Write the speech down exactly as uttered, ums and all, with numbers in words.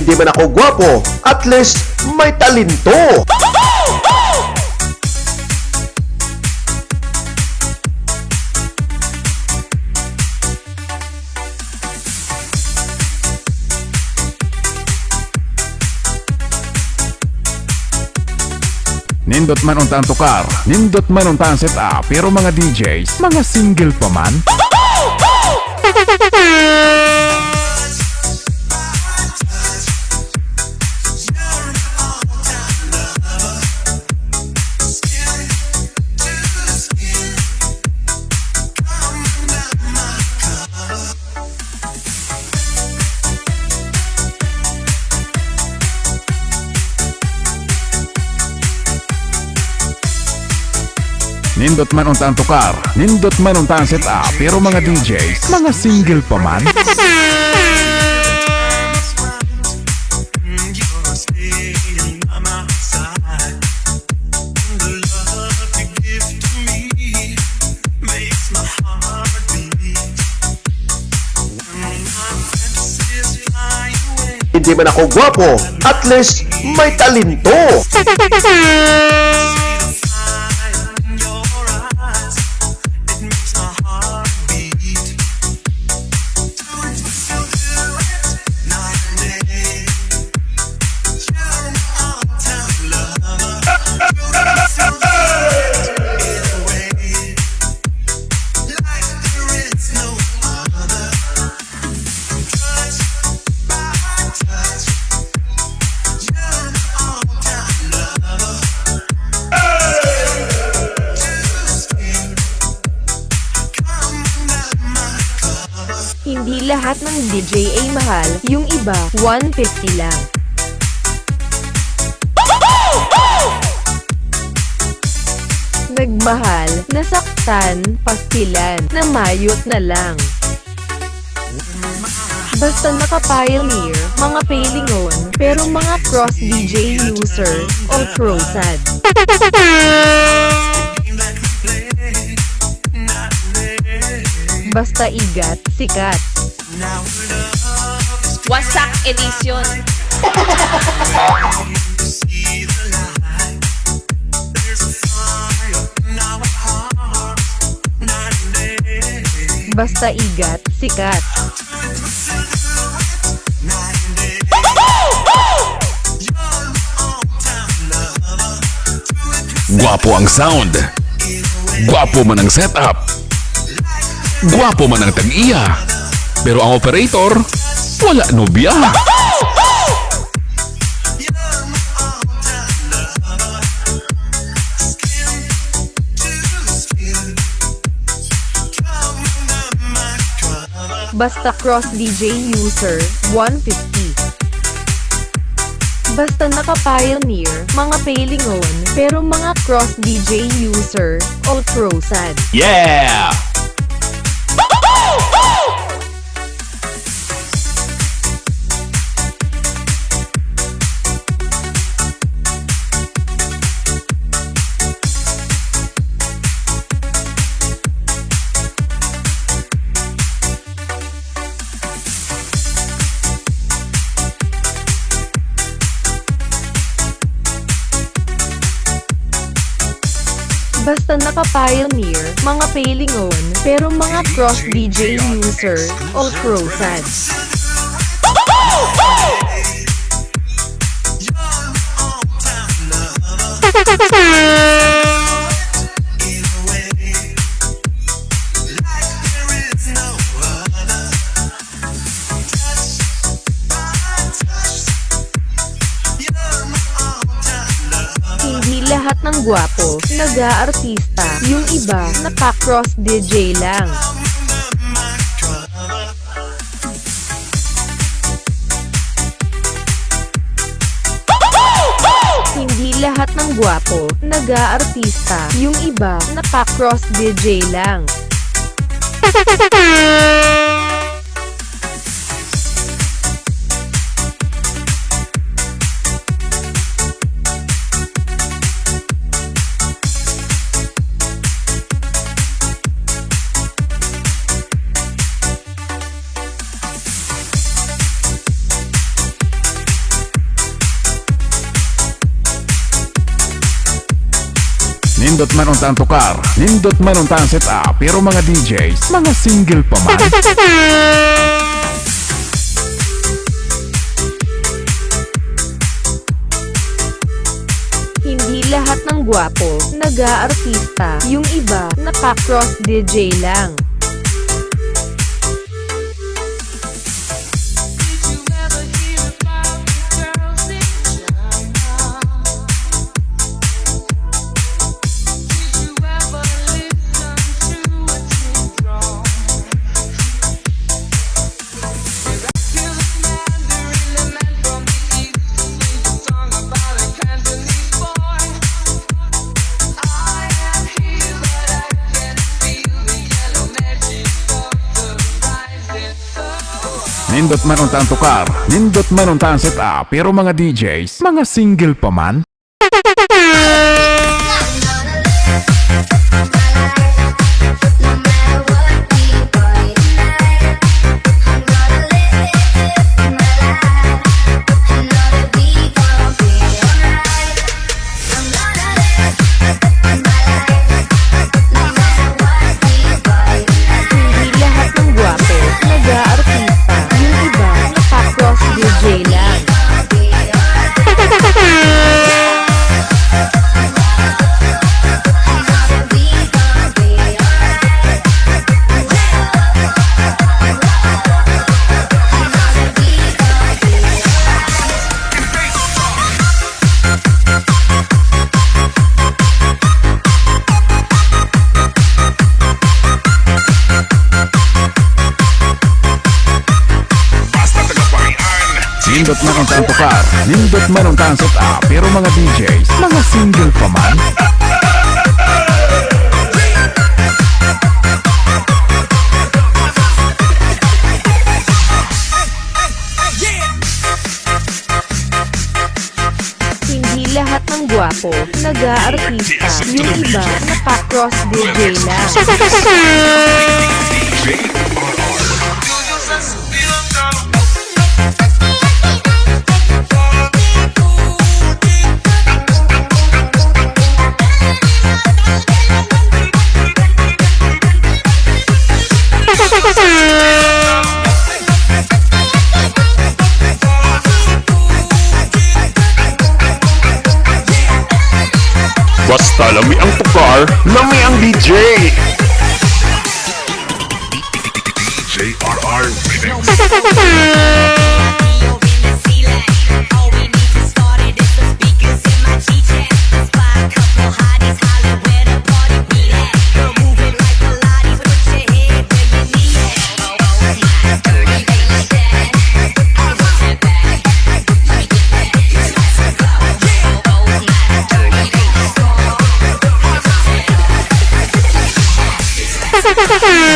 Di man ako gwapo, at least may talento. Nindot man unta ang tukar, nindot man unta ang setup, pero mga D Js, mga single pa man? Nindot man unta ang tukar, nindot man unta ang setup, pero mga D Js, mga single pa man? Hindi man ako gwapo, at least may talento. Hindi lahat ng D J ay mahal, yung iba, one fifty lang. Nagmahal, nasaktan, pastilan, namayot na lang. Basta naka-Pioneer, mga Paylingon, pero mga cross D J user, all pro sad. Basta igat, sikat. Wasak Edition. Basta igat, sikat. Gwapo ang sound. Gwapo man ang setup. Gwapo man ang tag-iya. Pero ang operator, wala nobya. Basta cross D J user, one fifty. Basta naka-Pioneer, mga Paylingon, pero mga cross D J user, all pro sad. Yeah! Basta naka-Pioneer, mga Paylingon, pero mga cross D J user, all pro sad. Hindi lahat ng gwapo nag-aartista, yung iba naka-cross D J lang. Hindi lahat ng gwapo nag-aartista, yung iba naka-cross D J lang. Nindot man unta ang tukar, nindot man unta ang setup, pero mga D Js, mga single pa man. Hindi lahat ng gwapo nag-aartista. Yung iba, naka-cross D J lang. Nindot man unta ang tukar, nindot man unta ang setup, pero mga D Js, mga single pa man. Hindi lahat ng gwapo nag-aartista. Yung iba, naka-cross D J lang. Basta taga Parian. Nindot man unta ang tukar, nindot man unta ang setup, pero mga D Js, mga single pa man. Hindi lahat ng gwapo nag-aartista. Yung iba, naka-cross D J lang. Basta lami ang tukar, lami ang D J. D J R R Remix.